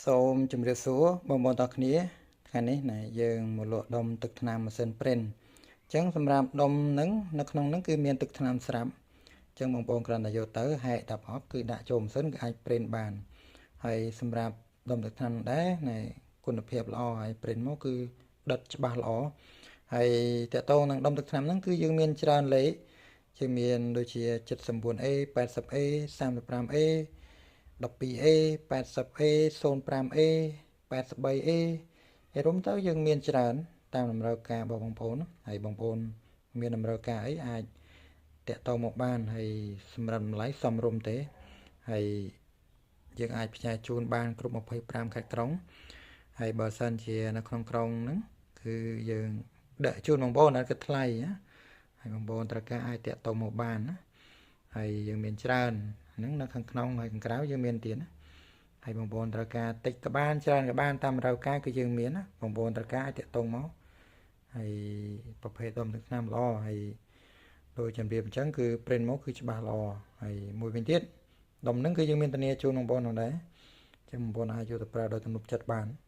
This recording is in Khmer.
សូមជម្រាបសួរបងប្អូនទាំងគ្នាថ្ងៃនេះណាយើងមកលក់ដុំទឹកថ្នាំម៉ាស៊ីន print អញ្ចឹងសម្រាប់ដុំហ្នឹងនៅក្នុងហ្នឹងគឺមានទឹកថ្នាំស្រាប់អញ្ចឹងបងប្អូនគ្រាន់តែយកទៅហែក10អប់គឺដាក់ចូលម៉ាស៊ីនគឺអាច print បានហើយសម្រាប់ដុំទឹកថ្នាំដែរណាគុណភាពល្អហើយ print មកគឺដិតច្បាស់ល្អហើយតកតងនឹងដុំទឹកថ្នាំហ្នឹងគឺយើងមានច្រើនលេខជាមានដូចជា 79A 80A 35A 12A 80A 05A 83A ហើយរួមទៅយើងមានច្រើនតាមតម្រូវការរបស់បងប្អូនហើយបងប្អូនមានតម្រូវការអីអាចតាក់ទងមកបានហើយសម្រាប់តម្លៃសមរម្យទេហើយយើងអាចផ្ញើជូនបានគ្រប់25ខេត្តក្រុងហើយបើសិនជានៅក្នុងក្រុងហ្នឹងគឺយើងដាក់ជូនបងប្អូនអត់គិតថ្លៃណាហើយបងប្អូនត្រូវការអាចតាក់ទងមកបានណាហើយយើងមានច្រើនហ្នឹងនៅខាងក្នុងហើយខាងក្រៅយើងមានទៀតណាហើយបងប្អូនត្រូវការតិចក៏បានច្រើនក៏បានតាមតម្រូវការគឺយើងមានណាបងប្អូនត្រូវការអាចតាក់ទងមកហើយប្រភេទដុំទឹកថ្នាំល្អហើយដូចជំរាបអញ្ចឹងគឺ print មកគឺច្បាស់ល្អហើយមួយវិញទៀតដុំហ្នឹងគឺយើងមានធានាជូនបងប្អូនផងដែរអញ្ចឹងបងប្អូនអាចយកទៅប្រើដោយទំនុកចិត្តបាន។